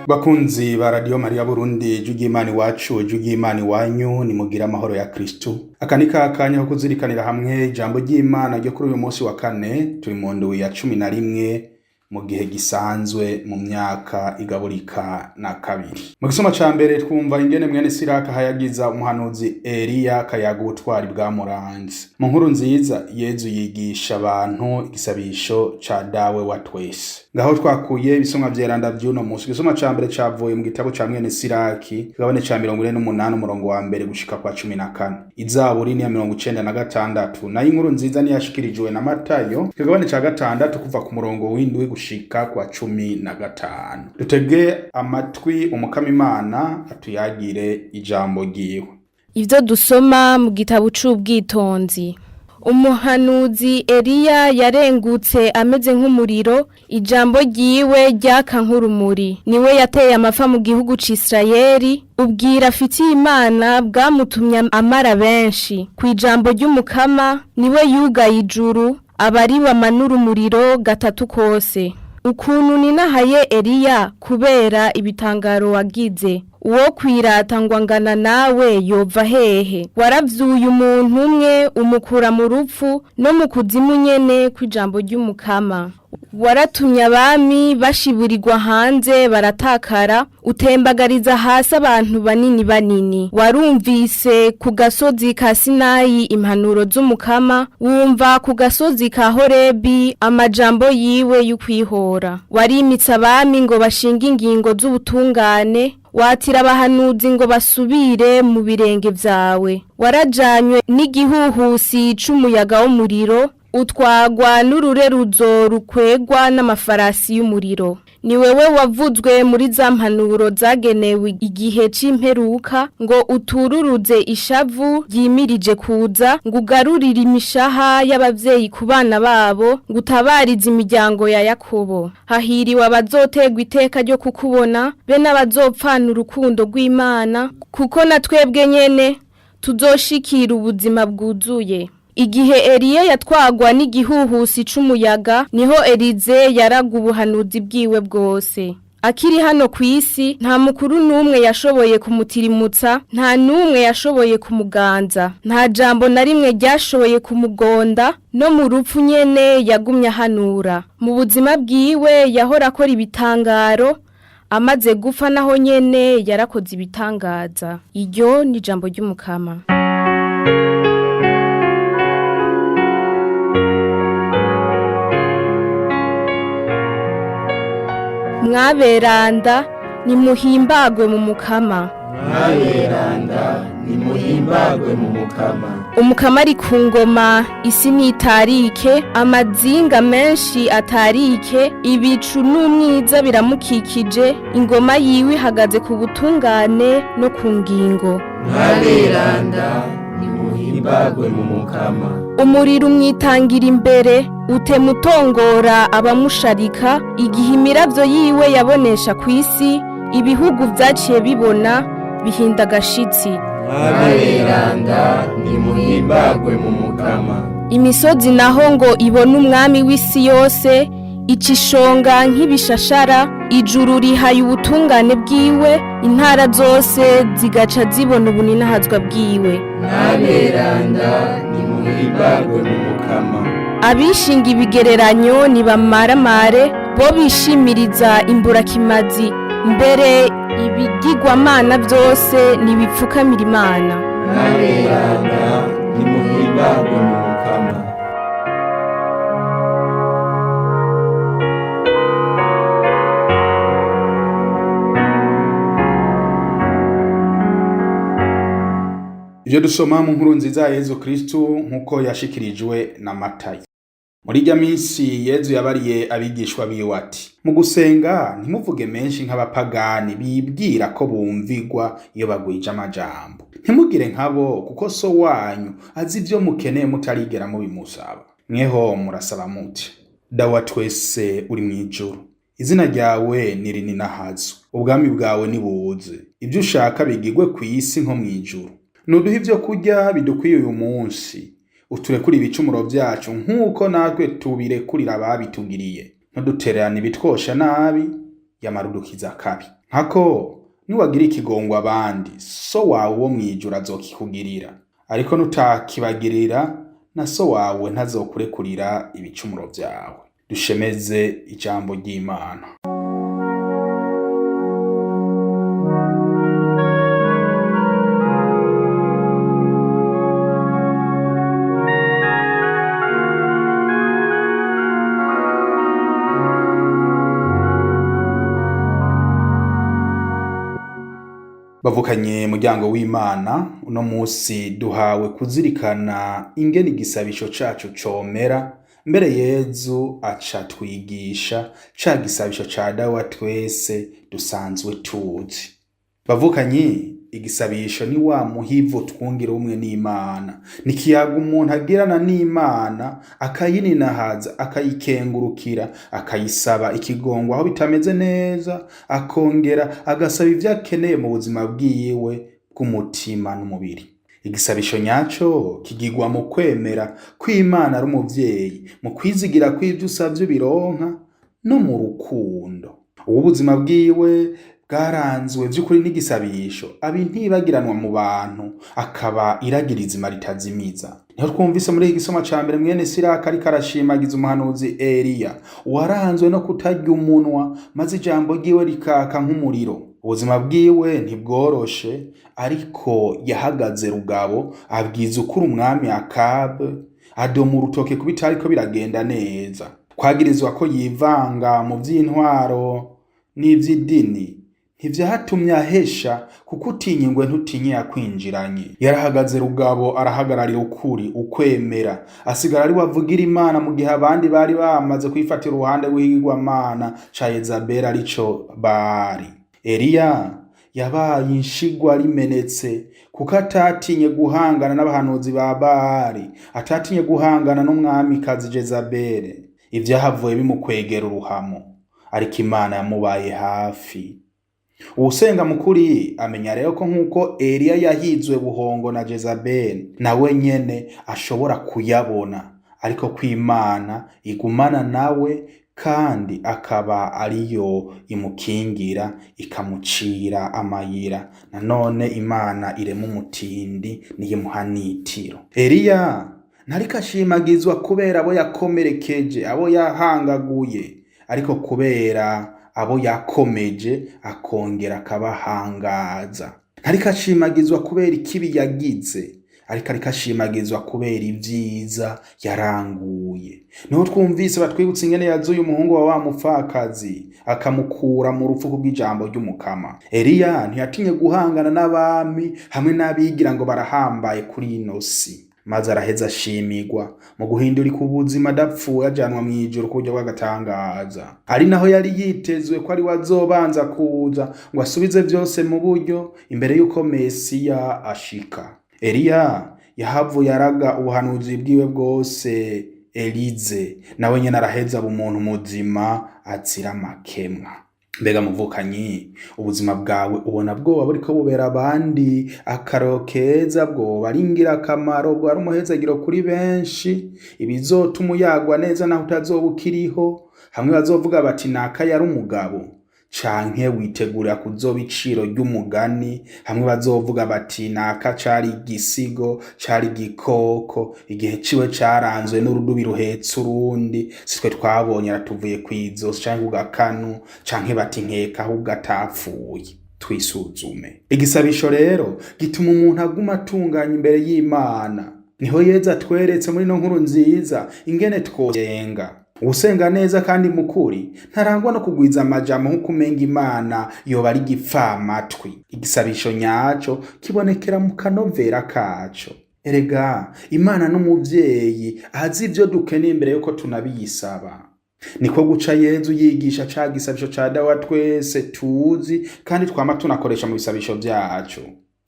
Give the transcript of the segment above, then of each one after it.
Bakunzi ba Radio Maria Burundi, ijwi ry'Imana iwacu, ijwi ry'Imana iwanyu, nimugire amahoro ya Kristu. Aka ni kakanya ko kuzirikanira hamwe ijambo ry'Imana ryo kuri uyu munsi wa kane, turi mu ndwi ya 11 mu gihe gisanzwe mu myaka igaburika na kabiri. Mu gisoma ca mbere twumva ingene mwene Siraka hayagiza umuhanuzi Eliya kayaga ubutwari bwamuranze. Mu nkuru nziza Yezu yigisha abantu igisabisho ca Dawe wa twese. Ngaho twakuye ibisomwa vyeranda vy'uno musi. Igisoma ca mbere cavuye mu gitabo ca mwene Siraki, kigabane ca 48 umurongo wa mbere gushika kwa 14. Izaburi ni ya 96, nayo inkuru nziza niyo yashikirijwe na Matayo, kigabane ca gatandatu kuva ku murongo w'indwi gushika kwa 15. Dutege amatwi Umukama Imana atuyagire ijambo ryiwe. Ivyo dusoma mu gitabo c'ubwitonzi. Umuhanuzi Eliya yarengutse ameze nk'umuriro, ijambo ryiwe ryaka nk'urumuri. Niwe yateye amafa mu gihugu c'Isirayeli, ubwira afitiye Imana bwamutumye amara benshi. Ku ijambo ry'Umukama niwe yugaye ijuru, abari bamanura umuriro gatatu kose. Ukuntu ninahaye Eliya kubera ibitangaro wagize. Uwo kwirata ngo angana nawe yova hehe? Waravyuye umuntu umwe umukura mu rupfu no mu kuzimu nyene kw'ijambo ry'Umukama. Waratumye abami bashiburirwa hanze baratakara, utembagariza hasi abantu banini banini. Warumvise ku gasozi ka Sinayi impanuro z'Umukama, wumva ku gasozi ka Horebi amajambo yiwe y'ukwihora. Warimitse abami ngo bashinge ingingo z'ubutungane, watira abahanuzi ngo basubire mu birenge vyawe. Warajanywe n'igihuhusi c'umuyaga w'umuriro, utwagwa n'urureruzo rukwegwa n'amafarasi y'umuriro. Ni wewe wavuzwe muri za mpanuro zagenewe igihe c'imperuka, ngo utururuze ishavu ryimirije kuza, ngo ugarurire imishaha y'abavyeyi ku bana babo, ngo utabarize imiryango ya Yakobo. Hahiriwe abazotegwa iteka ryo kukubona, be n'abazopfana urukundo rw'Imana, kuko na twebwe nyene tuzoshikira ubuzima bwuzuye. Igihe Eliya yatwagwa n'igihuhusi c'umuyaga, niho Elize yaraga ubuhanuzi bwiwe bwose. Akiri hano ku isi, nta mukuru n'umwe yashoboye kumutirimutsa, nta n'umwe yashoboye kumuganza, nta jambo na rimwe ryashoboye kumugonda, no mu rupfu nyene yagumye ahanura. Mu buzima bwiwe yahora akora ibitangaro, amaze gupfa naho nyene yarakoze ibitangaza. Iryo ni ijambo ry'Umukama. Mwaberanda nimuhimbagwe mu Mukama. Mwaberanda nimuhimbagwe mu Mukama. Umukama ari ku ngoma, isi nitarike, amazinga menshi atarike, ibicu n'umwiza biramukikije, ingoma yiwe ihagaze ku butungane no ku ngingo. Mwaberanda nimuhimbagwe mu Mukama. Umuriro umwitangira imbere, utema utongora abamusharika, igihe imiravyo yiwe yabonesha ku isi, ibihugu vyaciye bibona bihinda agashitsi. Mwaberanda nimuhimbagwe mu Mukama. Imisozi naho ngo ibone umwami w'isi yose, ica ishonga nk'ibishashara, ijuru rihaye ubutungane bwiwe, intara zose zigaca zibona ubuninahazwa bwiwe. Mwaberanda nimuhimbagwe mu Mukama. Abishinga ibigereranyo nibamaramare, bo bishimiriza imburakimazi, mbere ibigirwamana byose nibipfukamira Imana. Mwaberanda nimuhimbagwe mu Mukama. Ivyo dusoma mu nkuru nziza ya Yezu Kristu nkuko yashikirijwe na Matayo. Muri irya minsi Yezu yabariye abigishwa biwe ati: mu gusenga ntimuvuge menshi nk'abapagani bibwira ko bumvigwa iyo bagwije amajambo. Ntimugire nkabo, kuko so wanyu azi ivyo mukeneye mutarigera mubimusaba. Mweho murasaba muti: Dawa twese uri mw'ijuru, izina ryawe nirininahazwe, ubwami bwawe nibuze, ivyo ushaka bigirwe kw'isi nko mw'ijuru. Nuduhe ivyo kurya bidukwiye uyu munsi, uturekure ibicumuro vyacu nk'uko natwe tubirekurira ababitugiriye, ntudutererane ibitwosha nabi, yamara udukiza kabi. Nkako niwagira ikigongo abandi, so wawe wo mw'ijuru azokikugirira, ariko nutakibagirira, na so wawe ntazokurekurira ibicumuro vyawe. Dushemeze ijambo ry'Imana. Bavukanye muryango w'Imana, uno musi duhawe kuzirikana ingene igisabisho cacu comera. Mbere Yezu aca twigisha ca gisabisho ca Dawe wa twese dusanzwe tuzi. Bavukanyi, igisabisho ni wa muhivu twungira ubumwe n'Imana, ni ikiyago umuntu agirana n'Imana akayininahaza, akayikengurukira, akayisaba ikigongo aho bitameze neza, akongera agasaba ivyo akeneye mu buzima bwiwe bw'umutima n'umubiri. Igisabisho nyaco kigirwa mu kwemera ko Imana ari umuvyeyi, mu kwizigira ko ivyo usavye ubironka, no mu rukundo. Uwo ubuzima bwiwe bwaranzwe vy'ukuri n'igisabisho, aba intibagiranwa mu bantu, akaba iragira izima ritazimiza. Niho twumvise muri iki gisoma ca mbere mwene Siraka ariko arashimagiza umuhanuzi Eliya, uwaranzwe no kutarya umunwa, maze ijambo ryiwe rikaka nk'umuriro. Ubuzima bwiwe ntibworoshe, ariko yahagaze rugabo, abwiza ukuri umwami Akabu, adoma urutoke ku bitariko biragenda neza. Kwagirizwa ko yivanga mu vy'intwaro n'ivy'idini ntivyatumye ahesha, kuko utinya ingwe ntutinye yakwinjiranye. Yarahagaze rugabo, arahagararira ukuri, ukwemera, asigara ari we avugira Imana mu gihe abandi bari bamaze kwifatira uruhande rw'ikigirwamana ca Yezabeli arico Bali. Eliya yabaye inshigwa rimenetse, kuko atatinye guhangana n'abahanuzi ba Baali, atatinye guhangana n'umwamikazi Jezabeli. Ivyahavuye bimukwegera uruhamo, ariko Imana yamubaye hafi. Uwusenga mukuri amenya rero ko nk'uko Eliya yahizwe buhongo na Jezabeli, nawe nyene ashobora kuyabona, ariko ko Imana igumana nawe kandi akaba ariyo imukingira, ikamucira amayira. Nanone Imana irema umutindi niyo imuha n'itiro. Eliya ntariko ashimagizwa kubera abo yakomerekeje, abo yahangaguye, ariko kubera abo yakomeje akongera akabahangaza. Ntariko ashimagizwa kubera ikibi yagize, ariko ariko ashimagizwa kubera ivyiza yaranguye. Niho twumvise batwibutsa ingene yazuye umuhungu wa wa mupfakazi, akamukura mu rupfu kubw'ijambo ry'Umukama. Eliya ntiyatinye guhangana n'abami hamwe n'abigira ngo barahambaye kuri ino si, maze araheza ashimigwa mu guhindurika ubuzima adapfuye, ajanwa mw'ijuru ku buryo bw'agatangaza. Ari naho yari yitezwe ko ari we azobanza kuza ngo asubize vyose mu buryo imbere y'uko Mesiya ashika. Eliya yahavuye araga ubuhanuzi bwiwe bwose Elize, nawe nyene araheza aba umuntu muzima azira amakemwa. Mbega muvukanyi, ubuzima bwawe ubona bwoba buriko bubera abandi akarorero keza, bwoba ari ingirakamaro, bwoba ari umuhezagiro kuri benshi, ibizotuma uyagwa neza naho utazoba ukiriho, hamwe bazovuga bati naka yari umugabo, canke witegurira kuzoba iciro ry'umugani, hamwe bazovuga bati naka cari igisigo, cari igikoko, igihe ciwe caranzwe n'urudubi ruhetse urundi, sitwe twabonye aratuvuye kw'izosi canke kugakanu, canke bati nkeka ahubwo atapfuye. Twisuzume. Igisabisho rero gituma umuntu aguma atunganya imbere y'Imana. Niho Yezu atweretse muri ino nkuru nziza ingene twosenga. Uwusenga neza kandi mukuri ntarangwa no kugwiza amajambo nk'uko umenga Imana yoba ari igipfamatwi. Igisabisho nyaco kibonekera mu kanovera kaco. Erega Imana n'umuvyeyi azi ivyo dukeneye imbere yuko tunabiyisaba. Niko guca Yezu yigisha ca gisabisho ca Dawe wa twese tuzi kandi twama tunakoresha mu bisabisho vyacu.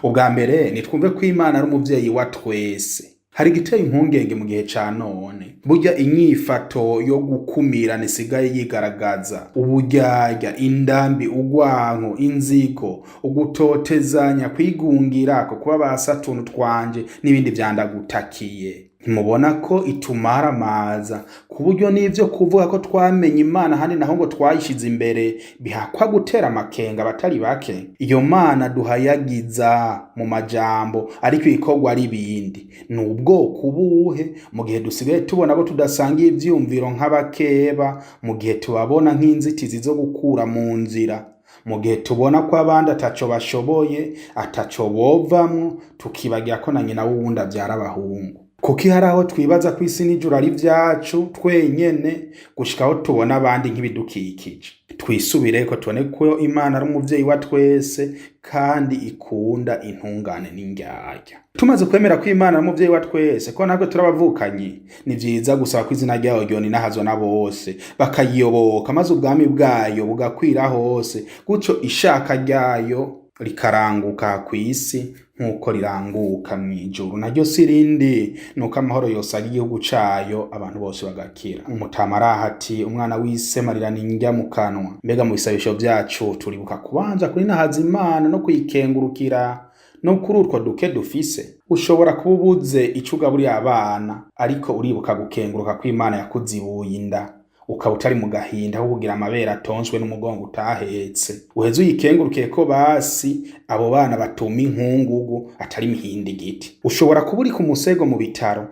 Ubwa mbere nitwumve ko Imana ari umuvyeyi wa twese. Hari igiteye impungenge mu gihe ca none. Burya inyifato yo gukumirana isigaye yigaragaza. Uburyarya, indambi, urwanko, inzigo, ugutotezanya, kwigungirako, kuba ba satuntu twanje n'ibindi vyandagutakiye. Ntimubona ko itumaramaza ku buryo n'ivyo kuvuga ko twamenye Imana ahandi naho ngo twayishize imbere bihakwa gutera amakenga abatari bake. Iyo Mana duhayagiza mu majambo ariko ibikorwa ari ibindi, ni ubwoko ubuhe mu gihe dusigaye tubona abo tudasangiye ivyiyumviro nk'abakeba, mu gihe tubabona nk'inzitizi zo gukura mu nzira, mu gihe tubona ko abandi ataco bashoboye, ataco bovamwo, tukibagira ko na nyina w'uwundi avyara abahungu. Kuki hari aho twibaza ko isi n'ijuru ari vyacu twenyene, gushika aho tubona abandi nk'ibidukikije? Twisubireko tubone ko Imana ari umuvyeyi wa twese kandi ikunda intungane n'indyarya. Tumaze kwemera ko Imana ari umuvyeyi wa twese, ko natwe turi abavukanyi, ni vyiza gusaba ko izina ryayo ryoninahazwa na bose, bakayiyoboka, maze ubwami bwayo bugakwira hose, gutyo ishaka ryayo rikaranguka kw'isi nk'uko riranguka mw'ijuru. Naryo si irindi, nuko amahoro yosaga igihugu cayo, abantu bose bagakira. Umutama araha ati: umwana w'isema rirana indya mu kanwa. Mbega mu bisabisho vyacu turibuka kubanza kurinahaza Imana no kuyikengurukira no kuri utwo duke dufise? Ushobora kuba ubuze ico ugaburiye abana, ariko uribuka gukenguruka ko Imana yakuzibuye inda, ukaba utari mu gahinda ko kugira amabere atonzwe n'umugongo utahetse. Uheze uyikengurukiye ko basi abo bana batuma inkungugu atari imihindigiti. Ushobora kuba uri ku musego mu bitaro,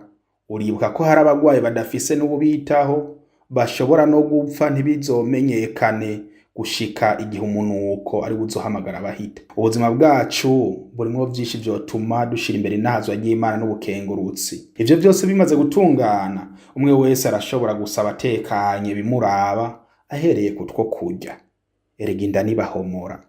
uribuka ko hari abagwayi badafise n'ububitaho, bashobora no gupfa ntibizomenyekane gushika igihe umunuko ari buzohamagara abahita. Ubuzima bwacu burimwo vyinshi vyotuma dushira imbere inahazwa ry'Imana n'ubukengurutsi. Ivyo vyose bimaze gutungana, umwe wese arashobora gusaba atekanye bimuraba, ahereye kutwo kurya. Erega inda ntibahomora,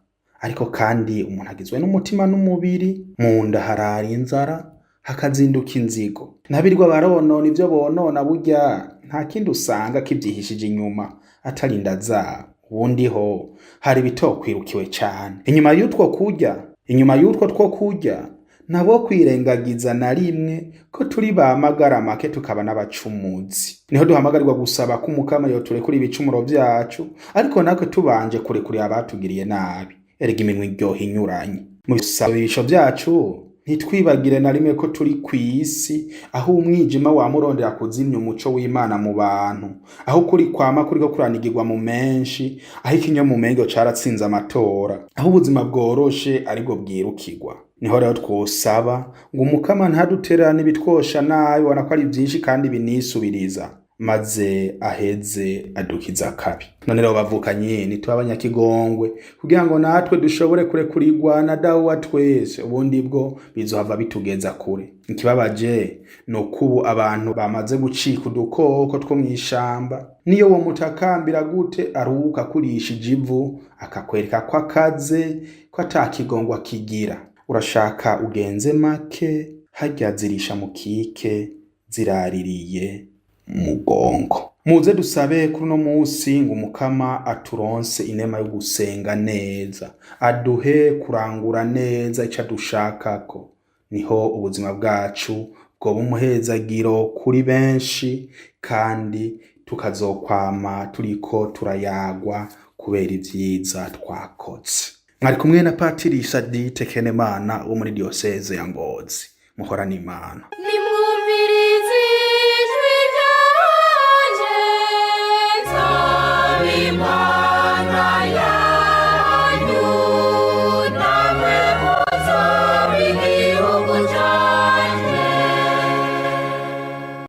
ariko kandi umuntu agizwe n'umutima n'umubiri. Mu nda harara inzara, hakazinduka inzigo. Nabirwa baronona ivyo bonona, burya nta kindi usanga kivyihishije inyuma atari inda zabo. Ubundi ho hari ibitokwirukiwe cane inyuma y'utwo kurya, inyuma y'utwo two kurya. Nabo kwirengagiza na rimwe ko turi ba magara make, tukaba n'abacumuzi. Niho duhamagarirwa gusaba ko Umukama yoturekura ibicumuro vyacu, ariko natwe tubanje kurekurira abatugiriye nabi. Erega iminwa iryoha inyuranye. Mu bisabisho vyacu ntitwibagire na rimwe ko turi kw'isi aho umwijima wamurondera kuzimya umuco w'Imana mu bantu, aho ukuri kwama kuriko kuranigirwa mu menshi, aho ikinyomumengo caratsinze amatora, aho ubuzima bworoshe aribwo bwirukirwa. Niho rero twosaba ngo Umukama ntadutererane ibitwosha nabi, ubona ko ari vyinshi kandi binisubiriza, maze aheze adukiza akabi. None rero bavukanyi, nitube abanyakigongwe kugira ngo natwe dushobore kurekurirwa na Dawe wa twese. Ubundi bwo bizohava bitugeza kure. Ikibabaje ni uko ubu abantu bamaze gucika udukoko two mw'ishamba. Niyo wo mutakambira gute, aruhuka kurishije ivu akakwereka ko akaze, ko ata kigongwe akigira. Urashaka ugenze make, harya zirisha mu kike ziraririye mugongo. Muze dusabe kuri uno musi ngo Umukama aturonse inema yo gusenga neza, aduhe kurangura neza ico adushakako. Niho ubuzima bwacu bwoba umuhezagiro kuri benshi, kandi tukazokwama turiko turayagwa kubera ivyiza twakoze. Mwari kumwe na Patiri Sadite Kenemana wo muri diyoseze ya Ngozi. Muhorane Imana. Nimwumvirize ijwi ryanje, nzaba